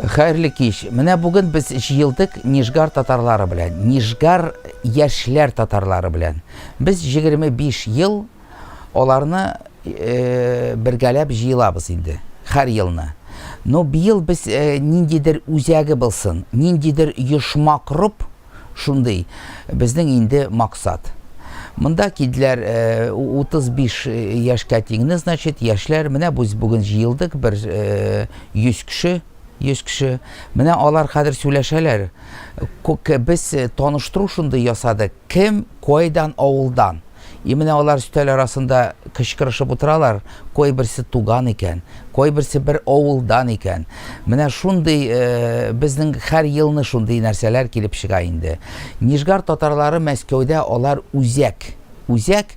Хәерле кич. Менә бүген без җыелдык Нижгар татарлары белән, Нижгар яшьләр татарлары белән. Без 25 ел аларны э, бергәләп җыелабыз инде, һәр елны. Но быел без э, ниндидер үзәге булсын, ниндидер оешма корып, шундый безнең инде максат. Монда килделәр 35 э, яшькә тиңне, значит, яшьләр. Менә без бүген җыелдык, бер 100 кеше, 100 кеше. Менә алар хәзер сөйләшәләр. Без таныштыру шундый ясадык. Кем кайдан авылдан? И менә алар өстәл арасында кычкырышып утыралар, кайберсе туган икән, кайберсе бер авылдан икән. Менә шундый э, безнең һәр елны шундый нәрсәләр килеп чыга инде. Нижгар татарлары Мәскәүдә алар үзәк. Үзәк,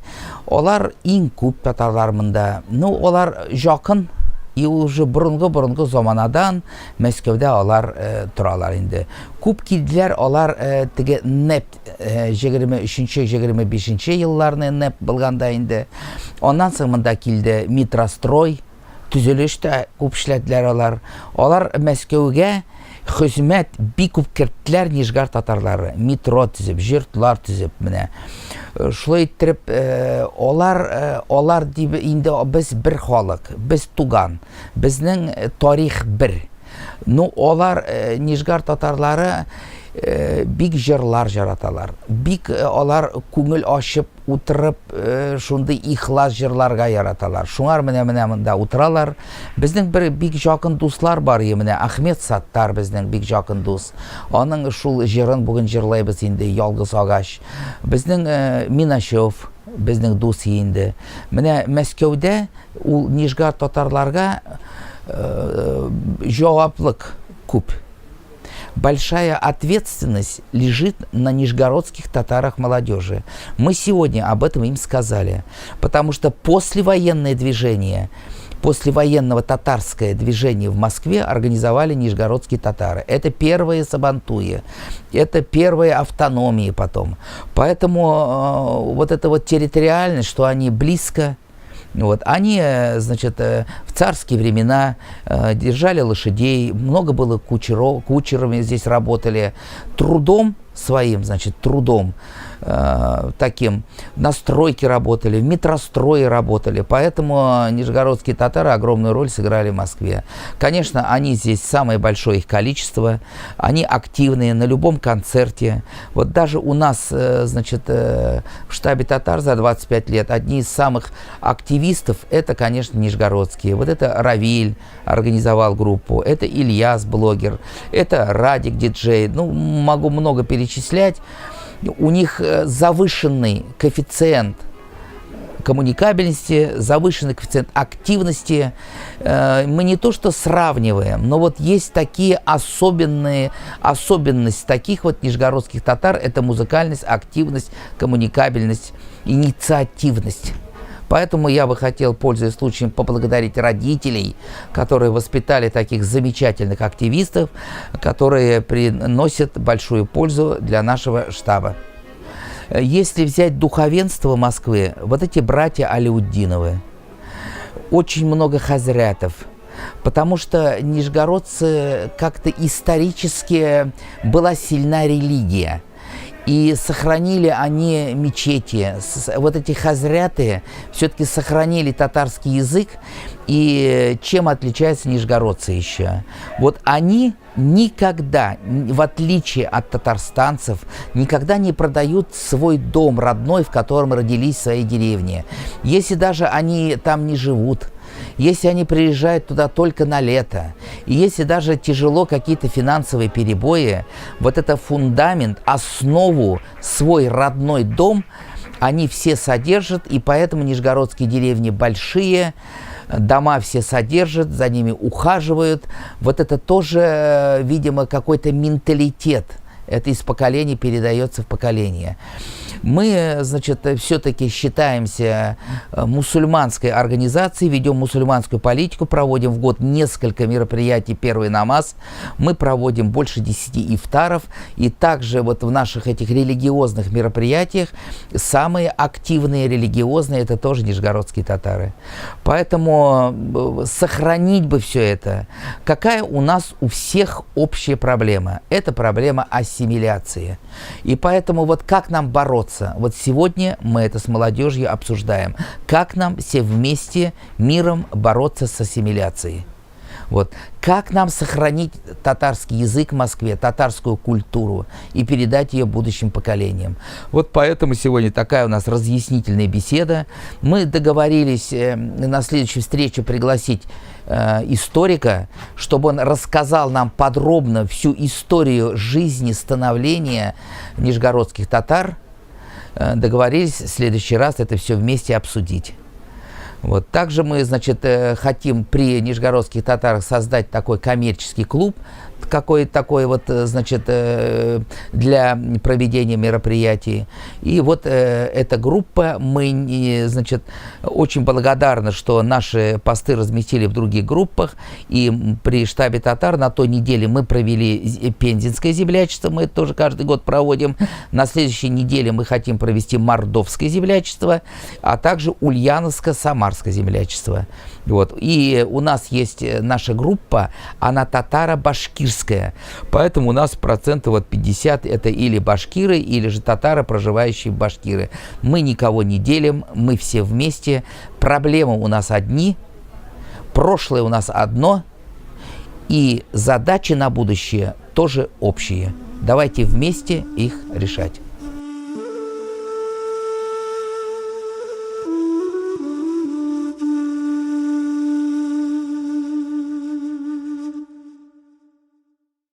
алар иң күп татарлар монда. Ну, алар якын, и уже борынгы-борынгы заманадан Мәскәүдә алар э, торалар инде. Күп килделәр алар э, теге НЭП 23-25 елларны НЭП булганда инде. Аннан соң монда килде Метрострой, төзелеш тә күп эшләделәр алар. Алар Мәскәүгә хезмәт бик күп керттеләр Нижгар татарлары. Метро төзеп, җортлар төзеп менә. Шулай иттереп, алар алар дип инде без бер халык, без туган, безнең тарих бер. Ну, алар Нижгар татарлары бик җырлар җараталар. Бик алар күңел ачып утырып шундый ихлас җырларга яраталар. Шуңар менә менә монда утыралар. Безнең бер бик якын дуслар бар, менә Ахмед Саттар безнең бик якын дус. Аның шул җырын бүген җырлайбыз инде, Ялгыз агач. Безнең Миначев безнең дус инде. Менә Мәскәүдә Ул Нижгар татарларга җаваплык күп. Большая ответственность лежит на нижегородских татарах молодежи. Мы сегодня об этом им сказали, потому что послевоенное движение, послевоенного татарское движение в Москве организовали нижегородские татары. Это первые сабантуи, это первые автономии потом. Поэтому вот эта вот территориальность, что они близко, вот. Они, значит, в царские времена держали лошадей, много было кучеров, кучерами здесь работали. Трудом своим, значит, трудом таким, на стройке работали, в метрострое работали. Поэтому нижегородские татары огромную роль сыграли в Москве. Конечно, они здесь самое большое их количество, они активные на любом концерте. Вот даже у нас, значит, в штабе татар за 25 лет одни из самых активистов, это, конечно, нижегородские. Вот это Равиль организовал группу, это Ильяс, блогер, это Радик, диджей. Ну, могу много перечислять. У них завышенный коэффициент коммуникабельности, завышенный коэффициент активности. Мы не то что сравниваем, но вот есть такие особенные, особенность таких вот нижегородских татар, это музыкальность, активность, коммуникабельность, инициативность. Поэтому я бы хотел, пользуясь случаем, поблагодарить родителей, которые воспитали таких замечательных активистов, которые приносят большую пользу для нашего штаба. Если взять духовенство Москвы, вот эти братья Алиутдиновы, очень много хазрятов, потому что нижегородцы как-то исторически была сильна религия. И сохранили они мечети. Вот эти хазряты все-таки сохранили татарский язык. И чем отличаются нижегородцы еще? Вот они никогда, в отличие от татарстанцев, никогда не продают свой дом родной, в котором родились в своей деревне. Если даже они там не живут, если они приезжают туда только на лето, и если даже тяжело какие-то финансовые перебои, вот это фундамент, основу, свой родной дом, они все содержат, и поэтому нижегородские деревни большие, дома все содержат, за ними ухаживают. Вот это тоже, видимо, какой-то менталитет. Это из поколения передается в поколение. Мы, значит, все-таки считаемся мусульманской организацией, ведем мусульманскую политику, проводим в год несколько мероприятий, первый намаз. Мы проводим больше 10 ифтаров. И также вот в наших этих религиозных мероприятиях самые активные религиозные – это тоже нижегородские татары. Поэтому сохранить бы все это. Какая у нас у всех общая проблема? Это проблема ассимиляции. И поэтому вот как нам бороться? Вот сегодня мы это с молодежью обсуждаем. Как нам все вместе миром бороться с ассимиляцией? Вот. Как нам сохранить татарский язык в Москве, татарскую культуру и передать ее будущим поколениям? Вот поэтому сегодня такая у нас разъяснительная беседа. Мы договорились на следующую встречу пригласить историка, чтобы он рассказал нам подробно всю историю жизни, становления нижегородских татар. Договорились в следующий раз это все вместе обсудить. Вот. Также мы, значит, хотим при нижегородских татарах создать такой коммерческий клуб, какой такой вот, значит, для проведения мероприятий. И вот эта группа, мы, значит, очень благодарны, что наши посты разместили в других группах. И при штабе татар на той неделе мы провели пензенское землячество, мы это тоже каждый год проводим. На следующей неделе мы хотим провести мордовское землячество, а также ульяновско-самарское землячество. Вот. И у нас есть наша группа, она татаро-башкирская. Поэтому у нас процентов вот 50 это или башкиры, или же татары, проживающие в Башкиры. Мы никого не делим, мы все вместе. Проблемы у нас одни, прошлое у нас одно, и задачи на будущее тоже общие. Давайте вместе их решать.